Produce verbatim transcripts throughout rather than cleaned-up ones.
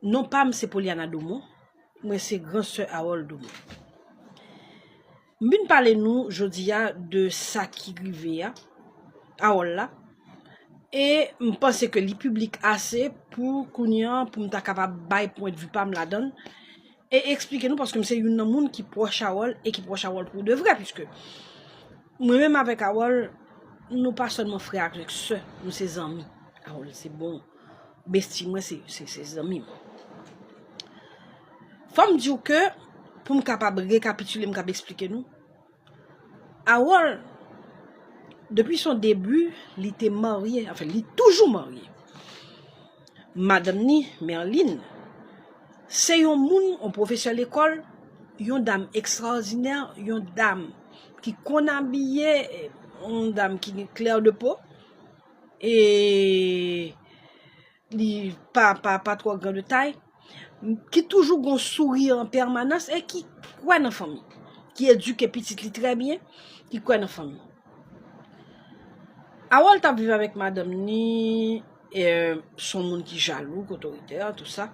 Non pa m se Poliana Domon, mwen se gran sè Harold Domon. M vin pale nou jodi a de sa ki rive a, Harold la, e m panse ke li piblik ase pou kounye a, pou m ta kapab bay pwendvi pa m ladan l, e eksplike nou, paske m se youn nan moun ki pwòch Harold e ki pwòch Harold pou de vrè, piske mwen menm avèk Harold, nou pa sèlman frè avèk sè, nou se zanmi. Harold se bon besti mwen, se, se, se zanmi m. Fò m di w ke, pou m kapab rekapitile, m kab eksplike nou, Harold, depi son debi, li te marye, anfen, li toujou marye. Madanm ni, Merline, se yon moun, yon pwofesè lekòl, yon dam ekstraòdinè, yon dam ki konn abiye, yon dam ki klè de po, e li pa, pa, pa twò gran de tay, ki toujou gon souri an pèmanans e ki kwè nan fanmi, ki edike pitit li trè byen, ki kwè nan fanmi. Harold t ap viv avèk madanm ni, e, se yon moun ki jalou, ki otoritè, tou sa.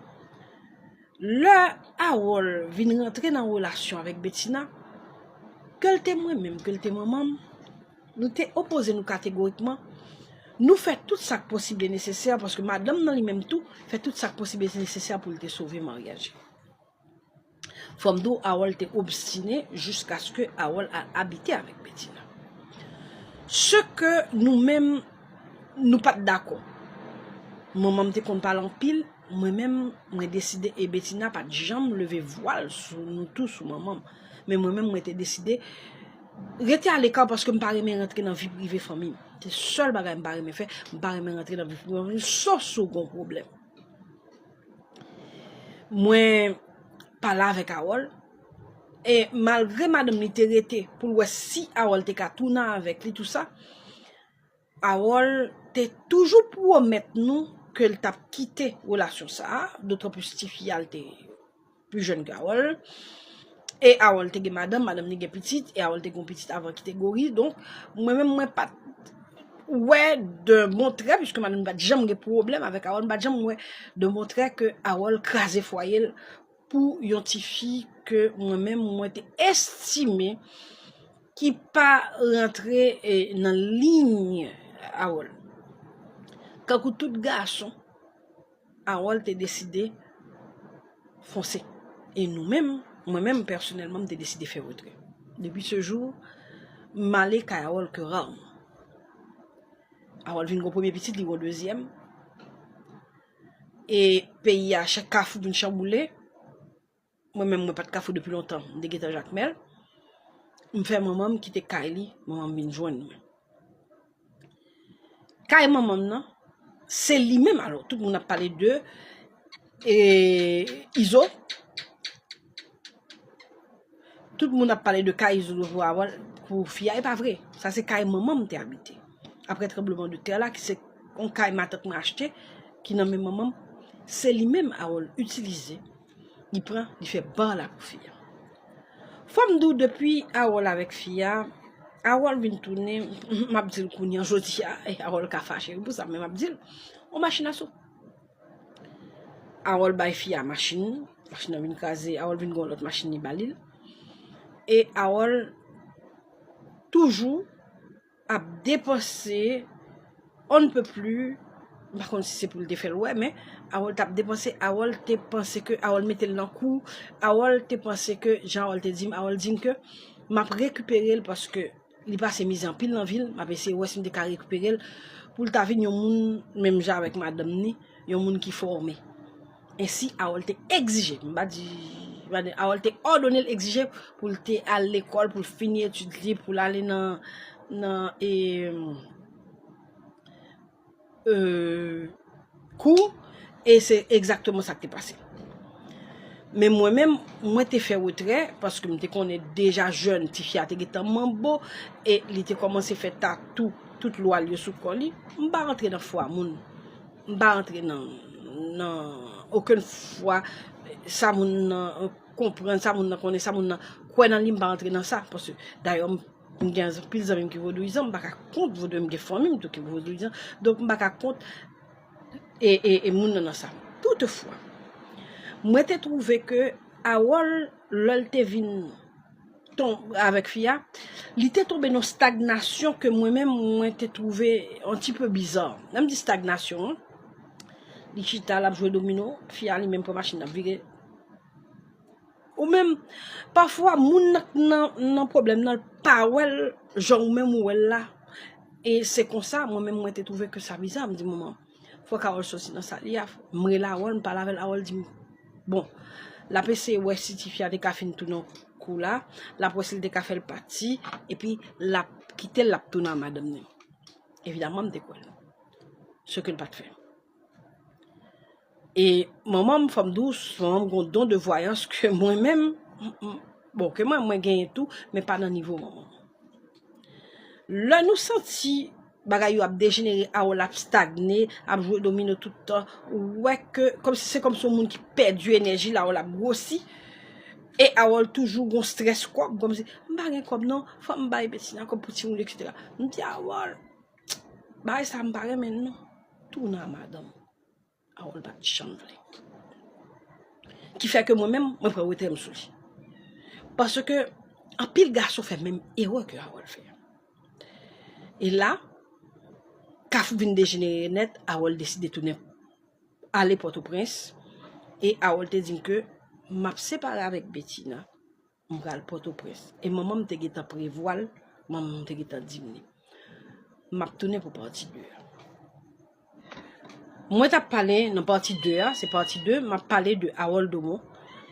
Lè Harold vin rantre nan relasyon avèk Betina, ke l te mwen menm, ke l te manman m, nou te opoze nou kategorikman. Nou fè tout sa k posib e nesesè, paske madanm nan li menm tou fè tout sa k posib e nesesè pou l te sove maryaj li. Fò m di w, Harold te obstine jiskaske Harold al abite avèk Betina. Se ke nou menm, nou pa t dakò. Manman m te konn pale anpil, mwen menm, mwen deside, e Betina pa t janm leve vwa l sou nou tou, sou manman m. Men mwen menm, mwen te deside rete aleka paske m pa renmen rantre nan vi prive fanmi m. Se sèl bagay m pa renmen fè, m pa renmen rantre nan vi prive fanmi m, sof si w gon pwoblèm. Mwen pale avèk Harold, e malgre madanm li te rete pou l wè si Harold te ka tounen avèk li, tou sa, Harold te toujou pwomèt nou ke l t ap kite relasyon sa a, dotanplis tifi a l te pli jèn ke Harold. E Harold te gen madanm, madanm li gen pitit, e Harold te gen yon pitit avan ki te gori. Donk, mwen menm, mwen pa t wè de bon trè, piske madanm pa t janm gen pwoblèm avèk Harold, m pa t janm wè de bon trè ke Harold kraze fwaye l pou yon tifi ke mwen menm, mwen te estime ki pa rantre, e, nan liy Harold. Kankou tout gason, Harold te deside fonse. E nou menm, mwen menm, pèsonèlman, m te deside fè retrè. Depi se jou, m ale kay Harold ke rarman. Harold vin gon premye pitit, li gon dezyèm. E peyi a, chak Kafou vin chanboule. Mwen menm, mwen pa t Kafou depi lontan. M te gentan Jakmèl. M fè manman m kite kay li, manman m vin jwenn mwen. Kay manman m nan, se li menm, alò, tout moun ap pale de, e, Izo. Tout moun ap pale de kay Izo pou Harold, pou fi a, e pa vre. Sa se kay manman m te abite. Apre tranbleman de tè la, ki se yon kay matant mwen achte, ki nan men manman m, se li menm Harold itilize. Li pran, li fè ban la pou fi a. Fò m di w, depi Harold avèk fi a, Harold vin tounen, m ap di l kounye a, jodi a, e Harold ka fache wi pou sa, men m ap di l, yon machin asou. Harold bay fi a machin, machin nan vin kraze, Harold vin gen yon lòt machin li ba li l. E Harold toujou ap depanse on ne peut plus, m pa konn si se pou l te fè l wè, men Harold t ap depanse, Harold te panse ke Harold mete l nan kou, Harold te panse ke, jan Harold te di m, Harold di m ke m ap rekipere l paske li pase mizè anpil nan vi l, m ap eseye wè si m te ka rekipere l pou l ta vin yon moun menm jan avèk madanm ni, yon moun ki fòme. Ensi, Harold te egzije, m pa di, m pa di, Harold te òdone l, egzije pou l te al lekòl, pou l fini etid li, pou l ale nan, nan, e, e, kou, e se egzakteman sa k te pase. Men mwen menm, mwen te fè retrè, paske m te konnen deja jèn, tifi a te gentan manbo, e li te kòmanse fè tatou, tout lwa l yo sou kò li. M pa rantre nan fwa moun. M pa rantre nan, nan okenn fwa sa moun nan konprann, sa moun nan konnen, sa moun nan kwè nan li, m pa rantre nan sa. Paske, dayè, m, m gen anpil zanmi m ki vodouyizan, m pa ka kont vodouyizan, m gen fanmi m tou ki vodouyizan. Donk, m pa ka kont e, e, e moun nan nan sa. Toutefwa, Mwen te twouve ke Harold, lè l te vin ton, avèk fi a, li te tonbe nan stagnasyon ke mwen menm, mwen te twouve yon ti pe biza. Lè m di stagnasyon, li chita, l ap jwe domino, fi a li menm pran machin, l ap vire. Ou menm, pafwa, moun nan, nan, nan pwoblèm nan, l pa wè l jan ou menm ou wè l la. E se konsa, mwen menm, mwen te twouve ke sa biza. M di, manman, fòk Harold soti nan sa li a. M rele Harold, m pale avè l, Harold di m, bon, l ap eseye wè si tifi a te ka fin tounen kou la, l ap wè si l te ka fè l pati, epi l ap kite l, l ap tounen a madanm li. Evidaman, m te kwè l. Ce que l pa t fè. E manman m, fò m di w, manman m gon don de voyance ke mwen menm, m, m, bon, ke mwen, mwen genyen tou, men pa nan nivo manman m. Lè nou santi bagay yo ap dejenere, Harold ap stagne, ap jwe domino tout tan, ou wè ke, kòmsi se kòmsi yon moun ki pèdi enèji l, Harold ap gwosi, e Harold toujou gon strès kòb, kòmsi, m pa gen kòb non, fò m bay Bethina kòb pou timoun yo, et cetera. M di, Harold, bagay sa m pa renmen l non, tounen a madanm. Harold pa t janm vle. Ki fè ke mwen menm, mwen pran retrè m sou li. Paske anpil gason fè menm erè ke Harold fè. E la, Kafou vin dejenere nèt, Harold deside tounen ale Pòtoprens. E Harold te di m ke m ap separe avèk Bethina. M pral Pòtoprens. E manman m te gentan prevwa l, manman m te gentan di m li. M ap tounen pou pati de a. Mwen t ap pale nan pati de a, se pati de, m ap pale de Harold Domon.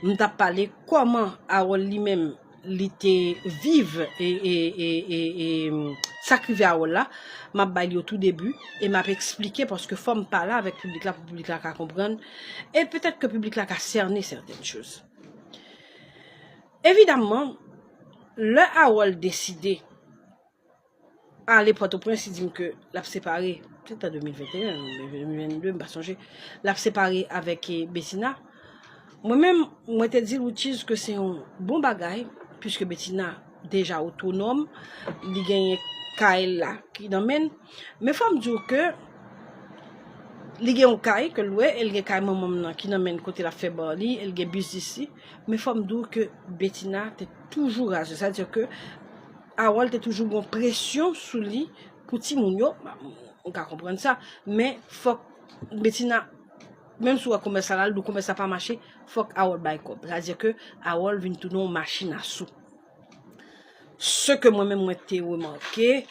M t ap pale kòman Harold li menm, li te viv e, e, e, e, e, sa k rive Harold la. M ap bay li o tou debi e m ap eksplike paske fò m pale avèk piblik la pou piblik la ka konprann. E petèt ke piblik la ka sène sètèn choz. Evidamman, lè Harold deside ale Pòtoprens, li di m ke l ap separe, se t an de mil venteyen, de mil vennde, m pa sonje, l ap separe avèk, eh, Bethina. Mwen menm, mwen te di l, which is, ke se yon bon bagay, piske Bethina deja otonòm, li genyen kay la ki nan men l. Men fò m di w ke li gen yon kay ke l lwe, e l gen kay manman m nan ki nan men l kote l ap fè ba li, e l gen biznis li. Men fò m di w ke Bethina te toujou raze. Sa vle di ke Harold te toujou gen presyon sou li pou timoun yo. M ka konprann sa. Men fòk Bethina, menm si w wè komès la, l di w komès la pa mache, fòk Harold bay kòb. Sa vle di ke Harold vin tounen yon machin a sou. Ce que mwen menm mwen te remake,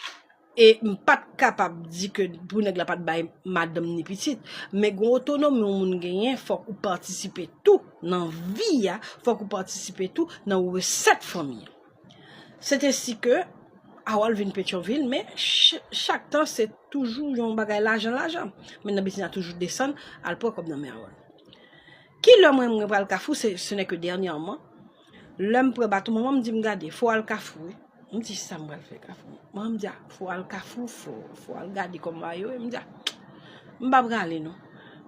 e m pa t kapab di ke pou nèg la pa t bay madanm ni pitit, men gen otonomi yon moun genyen, fòk ou patisipe tou nan vi a, fòk ou patisipe tou nan resèt fanmi an. Se te si ke Harold vin Petyonvil, men ch-, chak tan se toujou yon bagay lajan, lajan. Men nan Bethina toujou desann, al pran kòb nan men Harold. Ki lè mwen, mwen pral Kafou, se, se nè ke dènyèman, lè m pran bato, manman m di m, gade, fò w al Kafou wi. M di, sa m pral fè Kafou? Manman m di, a, fò w al Kafou, fò, fò w al gade kòman bagay yo ye. M di, a, m pa prale non.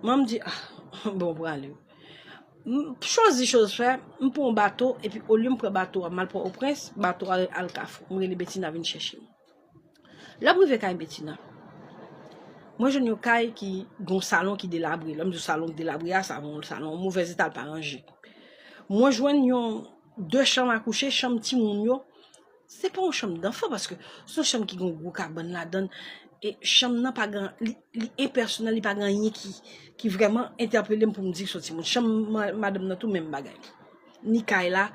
Manman m di, a, bon, prale wi. M chwazi choz fè, m pran yon bato, epi olye m pran bato a, m al Pòtoprens, bato a al Kafou. M rele Bethina vin chèche m. Lè m rive kay Bethina, mwen jwenn yon kay ki gen yon salon ki delabre. Lè m di w salon ki delabre a, sa yon salon an movèz eta, l pa ranje. Mwen jwenn yon de chanm a kouche, chanm timoun yo. Se pa yon chanm danfan, paske se yon chanm ki gen yon gwo kabann ladan l. E chanm nan pa gen, li, li enpèsonèl, li pa gen anyen ki, ki vrèman entèpele m pou m di se yon timoun. Chanm ma-, madanm nan tou, menm bagay. Ni kay la,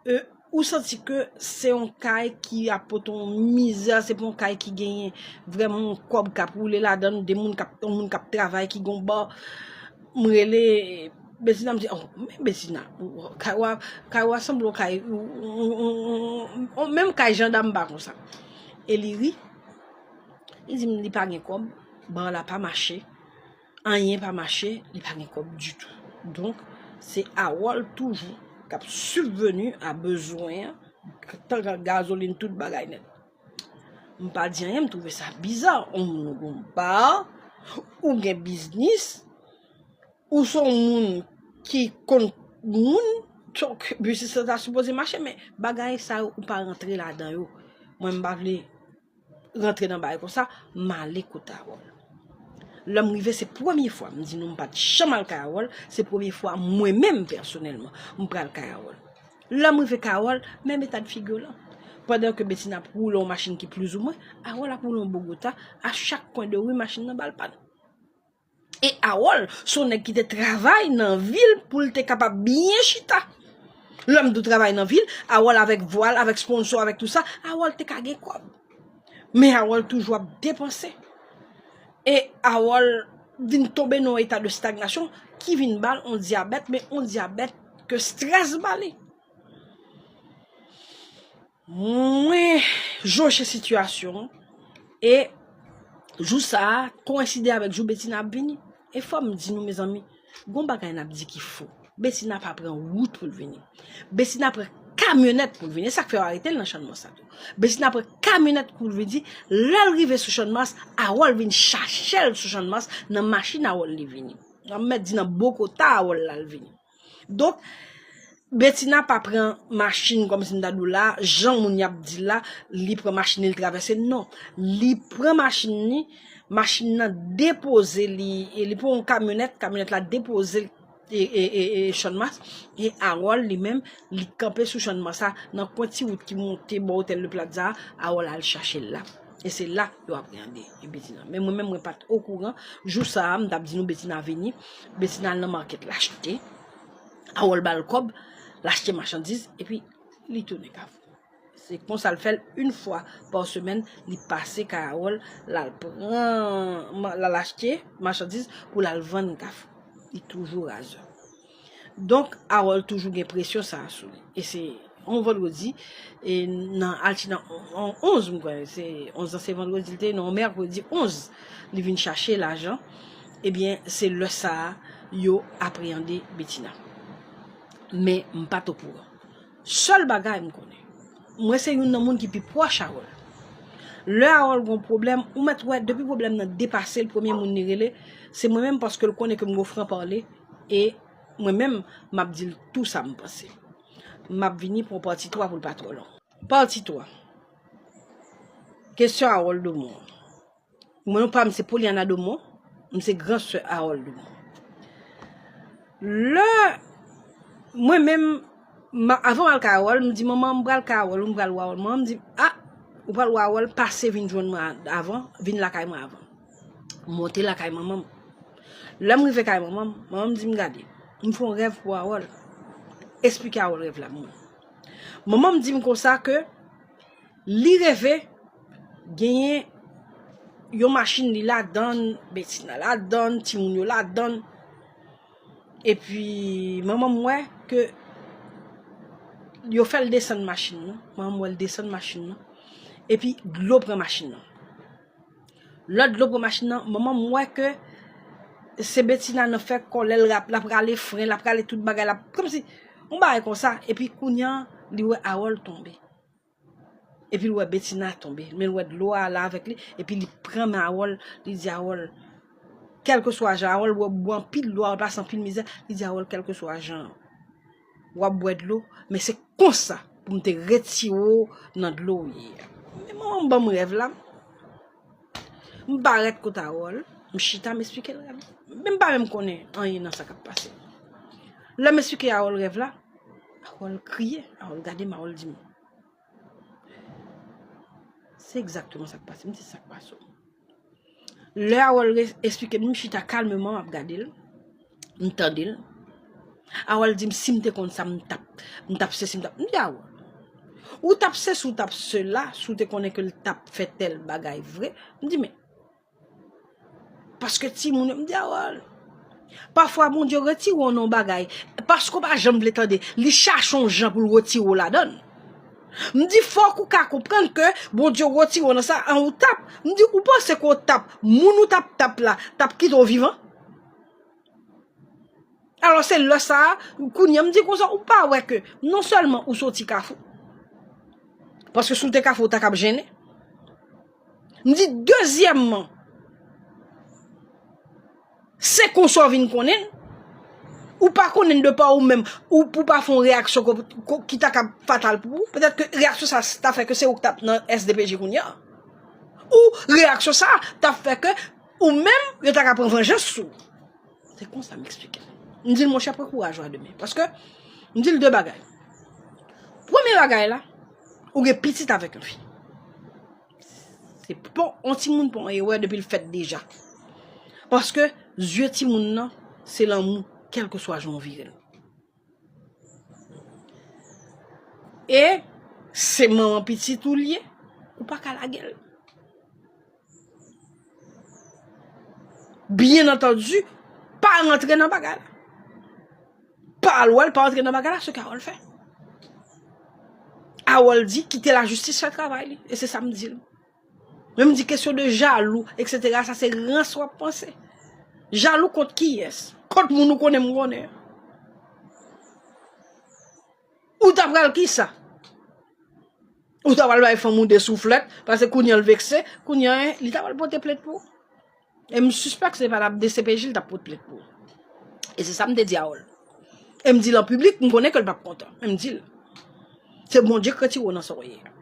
e, ou santi ke se yon kay ki ap pote yon mizè, se pa yon kay ki genyen vrèman yon kòb k ap woule ladan l, de moun k ap, yon moun k ap travay ki gen yon ba. M rele Bethina, m di, oh, men Bethina, kay w a, kay w a sanble yon kay, menm kay jandam pa konsa. E li ri, li di m li pa gen kòb, ba la pa mache. Anyen pa mache, li pa gen kòb ditou. Donk, se Harold toujou k ap sibveni a bezwen an, tank gazolin, tout bagay nèt. M pa di anyen, m twouve sa biza. Yon moun ou gen yon ba, ou gen biznis, ou se yon moun ki konn moun, donk, biznis la ta sipoze mache, men bagay sa yo, ou pa rantre ladan yo. Mwen, m pa vle rantre nan bagay konsa, m ale kote Harold. Lè m rive, se premye fwa, m di nou, m pa t janm al kay Awòl, se premye fwa mwen menm pèsonèlman m pral kay Awòl. Lè m rive kay Awòl, menm eta de figi w lan. Pandan ke Betina ap woule yon machin ki plizoumwen, Awòl ap woule yon Bogota, a chak kwen de ri machin nan ba l pàn. E Awòl se yon nèg ki te travay nan vil pou l te kapab byen chita. Lè m di w travay nan vil, Awòl avèk vwa l, avèk sponsò, avèk tou sa, Awòl te ka gen kòb. Men Awòl toujou ap depanse. E Awòl vin tonbe nan yon eta de stagnasyon ki vin ba l yon dyabèt, men yon dyabèt ke strès ba li. Mwen joje sitiyasyon an, e jou sa a kowenside avèk jou Betina ap vini. E fò m di nou, mezanmi, gon bagay n ap di ki fo. Betina pa pran wout pou l vini. Betina pran kamyonèt pou l vini. E sa k fè yo arete l nan Channmas la tou. Betina pran kamyonèt pou l vini. Lè l rive sou Channmas, Awòl vin chache l sou Channmas, nan machin Awòl li vini. An mèt di nan Bogota Awòl la l vini. Donk, Betina pa pran machin kòmsi m ta di w la, jan moun y ap di la, li pran machin li, li travèse. Non. Li pran machin li, machin nan depoze li, e li pran yon kamyonèt, kamyonèt la depoze l, e, e, e, e, Channmas, e Awòl li menm, li kanpe sou Channmas la, nan kwen ti wout ki monte bò otèl de Plaza a, Awòl al chache l la. E se la yo apreyande Betina. Men mwen menm, mwen pa t okouran. Jou sa a, m t ap di nou Betina vini. Betina al nan makèt, l achte. Awòl ba l kòb, l achte machandiz, epi li tounen Kafou. Se konsa l fè l, yon fwa pa semèn, li pase kay Awòl, l al pran, l al achte machandiz pou l al vann Kafou. Li toujou razè. Donk, Awòl toujou gen presyon sa a sou li. E se yon vandredi, e nan Altina on-, on-, onz, m kwè, se onz lan se vandredi l te ye, non, mèkredi onz, li vin chache lajan. Ebyen, se lè sa a, yo apreyande Betina. Men, m pa t okouran. Sèl bagay m konnen, mwen se youn nan moun ki pi pwòch Awòl. Lè Awòl gon pwoblèm, ou mèt wè, depi pwoblèm nan depase l, premye moun li rele, se mwen menm, paske l konnen ke m gon franpale, e mwen menm, m ap di l tou sa m panse. M ap vini pou yon pati twa pou l pa twò long. Pati twa. Kesyon Awòl Domon. Mwen, non pa m se Poliana Domon, m se gran sè Awòl Domon. Lè mwen menm, ma-, avan m al kay Awòl, m di, "Manman, m pral kay Awòl, m pral wè Awòl." Manman m di, "A, ou pral wè Awòl, pase vin jwenn mwen a-, avan, vin lakay mwen avan." M monte lakay manman m. Lè m rive kay manman m, manman m di m, "Gade, m fè yon rèv pou Awòl. Esplike Awòl rèv la pou mwen." Manman m di m konsa ke li reve genyen yon machin li ladann, Betina ladann, timoun yo ladann. Epi manman m wè ke yo fè l desann machin nan. Manman m wè l desann machin nan. Epi dlo pran machin nan. Lè dlo pran machin nan, manman m wè ke se Betina nan fè kòlè, l ap, l ap rale fren, l ap rale tout bagay, l ap, kòmsi yon bagay konsa. Epi kounye a, li wè Awòl tonbe. Epi l wè Betina tonbe, men l wè dlo a la avèk li, epi li pran men Awòl, li di Awòl, kèlkeswa jan, Awòl wè bwè anpil dlo, Awòl pase anpil mizè, li di Awòl, kèlkeswa jan w ap bwè dlo, men se konsa pou m te retire w nan dlo w ye a. Men manman m ban m rèv la, m parèt kote Awòl, m chita, m esplike l rèv la. Men m pa menm konnen anyen nan sa k ap pase. Lè m esplike Awòl rèv la, Awòl kriye, Awòl gade m, Awòl di m, Se egzakteman sa k pase. M di, "Sa k pase w?" Lè Awòl re-, esplike m, m chita kalmeman, m ap gade l, m tande l. Awòl di m, "Si m te konn sa, m t ap, m t ap sesi, m t ap." M di, "Awòl, ou t ap sesi, ou t ap sela, si w te konnen ke l t ap fè tèl bagay vre." M di, "Men, paske timoun yo," m di, "Awòl, pafwa Bondye retire w nan yon bagay, paske w pa janm vle tande, li chache yon jan pou l retire w ladan l." M di, "Fòk ou ka konprann ke Bondye retire w nan sa, an ou t ap," m di, "ou panse ke w t ap, moun ou t ap, t ap la, t ap kite w vivan?" Alò, se lè sa a, kounye a, m di konsa, ou pa wè ke non sèlman ou soti Kafou, paske si w te Kafou, ou ta k ap jennen. M di, dezyèmman, se konsa w vin konnen l. Ou pa konnen l de pa ou menm, ou, pou w pa fè yon reyaksyon ko-, ko-, ki ta ka fatal pou ou. Petèt ke reyaksyon sa a ta fè ke se ou ki t ap nan S D P J kounye a. Ou reyaksyon sa a ta fè ke Ou menm, yo ta ka pran vanjans sou ou. Se konsa m eksplike l. M di l, monchè, pran kouraj ou a demen. Paske, m di l de bagay. Premye bagay la, ou gen pitit avèk yon fi. Se pon, yon timoun pon erè depi l fèt deja. Paske, zye timoun nan, se lanmou, kèlkeswa jan w vire l. E se manman pitit ou l ye, ou pa ka lage l. Byen antandi, pa rantre nan bagay la. Pa al wè l, pa rantre nan bagay la, se ke Harold fè. Harold di, kite lajistis fè travay li, e se sa m di l. Men m di kesyon de jalou, etsetera, sa se rans w ap panse. Jalou kont kiyès? Kont moun ou konnen m konnen. Ou ta pral kisa? Ou ta pral bay fanm ou de souflèt, paske kounye a l vekse, kounye a, li ta pral pote plent pou ou. E m sispèk se pa nan D C P J l t ap pote plent pou ou. E se sa m te di Harold. E m di l an piblik, m konnen ke l p ap kontan. Men m di l. Se Bondye k retire w nan sa w ye a.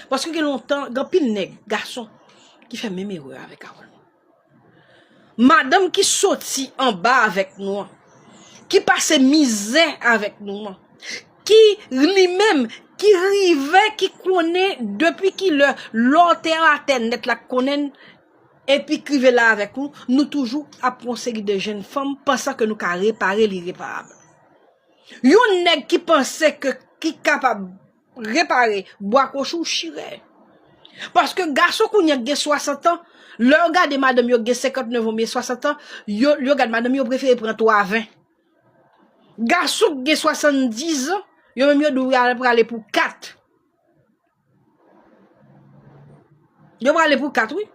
Paske gen lontan, gen anpil nèg, gason, ki fè menm erè avèk Harold. Madanm ki soti anba avèk nou an, ki pase mizè avèk nou an, ki li menm, ki rive, ki konnen depi ki lè lòtè atè nèt la konnen, epi k rive la avèk nou, nou toujou ap pran yon seri de jèn fanm, pansan ke nou ka repare li reparab. Yon nèg ki panse ke, ki kapab repare bwa kochou chire. Paske gason kounye a gen swasant an, lè yo gade madanm yo gen senkantnèf an oubyen swasant an, yo, yo gade madanm yo prefere pran twa ven. Gason ki gen swasanndizan, yo menm yo di w al prale pou kat. Yo prale pou kat, wi.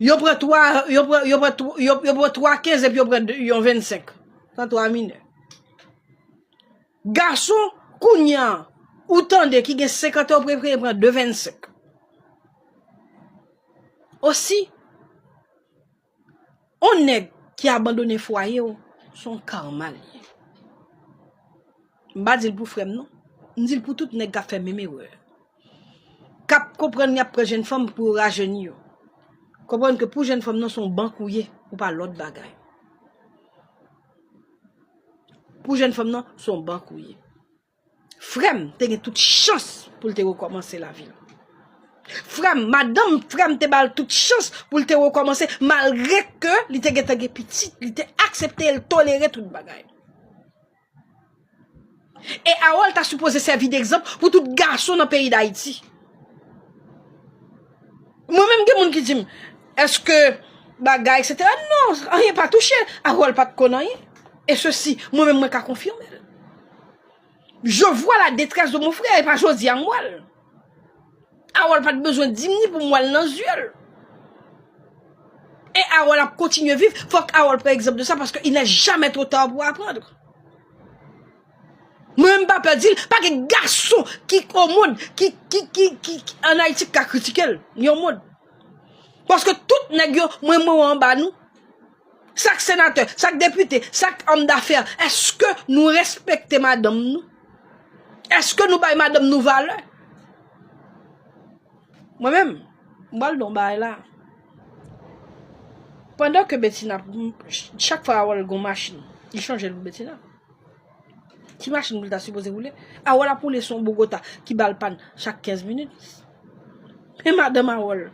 Yo pran twa, yo pran, yo pran tw-, yo, yo pran twa kenz epi yo pran de, yon vennsenk. Sa twa minè. Gason, kounye a, ou tande ki gen senkant an, ou prefere pran de vennsenk. Osi, yon nèg ki abandone fwaye w, se yon karma l ye. M pa di l pou frè m non. M di l pou tout nèg k ap fè menm erè. K ap konprann y ap pran jèn fanm pou yo rajeni yo. Konprann ke pou jèn fanm nan se yon bank ou ye, ou pa lòt bagay. Pou jèn fanm nan se yon bank ou ye. Frè m te gen tout chans pou l te rekòmanse lavi l. Frè m, madanm frè m te ba l tout chans pou l te rekòmanse, malgre ke li te gentan gen pitit, li te aksepte, l tolere tout bagay. E Harold ta sipoze sèvi degzanp pou tout gason nan peyi Dayiti. Mwen menm gen moun ki di m, èske bagay, etsetera. Non, anyen pa touche. Harold pa t konn anyen. E sesi, mwen menm mwen ka konfime l. Je vois la détresse de mon frère, e pa jodi a m wè l. Harold pa t bezwen di m ni pou m wè l nan zye l. E Harold ap kontinye viv, fòk Harold pran egzanp de sa, paske il n'est jamais trop tard pour apprendre. Mwen menm m pa pè di l, pa gen gason ki o mond, ki, ki, ki, ki, ki ann Ayiti k ka kritike l, ni o mond. Paske tout nèg yo, mwen, mwen wè anba nou, sa k senatè, sa k depite, sa k òm dafè, èske nou respekte madanm nou? Èske nou bay madanm nou valè? Mwen menm, m pral di yon bagay la. Pandan ke Betina, chak fwa Harold gon machin, li chanje l pou Betina. Ki machin pou l ta sipoze woule? Harold ap woule se yon Bogota ki ba l pàn chak kenz minit. Men madanm Harold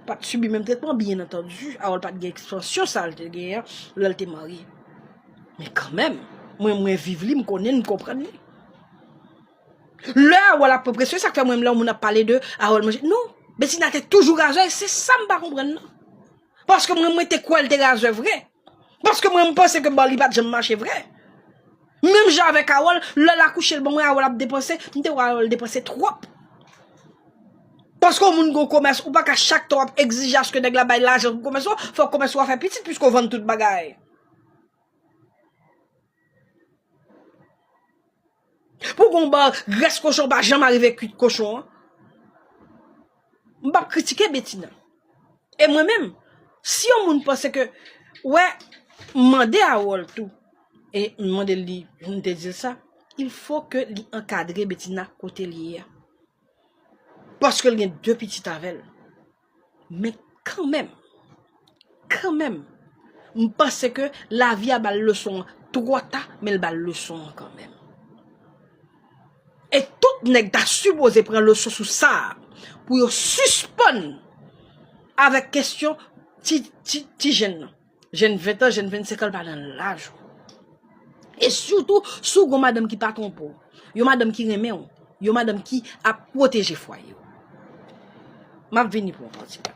pa t sibi menm tretman, byen antandi, Harold pa t gen ekspansyon sa l te genyen lè l te marye. Men kanmenm, mwen, mwen viv li, m konnen l, m konprann li. Lè Harold ap pran presyon, sa k fè mwen, lè yon moun ap pale de Harold manje, non, Betina te toujou razè, se sa m pa konprann nan. Paske mwen, mwen te kwè l te razè vre. Paske mwen, m panse ke bò li pa t janm mache vre. Menm jan avèk Harold, lè l akouche l ban mwen, Harold ap depanse, m te wè Harold depanse twòp. Paske yon moun gen yon komès, ou pa ka chak tan w ap egzije aske nèg la bay lajan pou komès ou, fòk komès ou a fè pitit, piske w vann tout bagay. Pou gon ba rès kochon pa janm arive kwit kochon an. M p ap kritike Betina. E mwen menm, si yon moun panse ke, wè, m mande Harold tou, e m mande li, m te di l sa, il faut que li ankadre Betina kote l ye a. Paske l gen de pitit avè l. Men kanmenm, kanmenm, m panse ke lavi a ba l leson an twò ta, men l ba l leson an kanmenm. E tout nèg ta sipoze pran leson sou sa a, pou yo sispann avèk kesyon ti, ti, ti jenn nan. Jenn ven an, jenn vennsenk an, l pa nan laj ou. E sitou, si w gon madanm ki pa twonpe w, yon madanm ki renmen w, yon madanm ki ap pwoteje fwaye w. M ap vini pou yon pati la.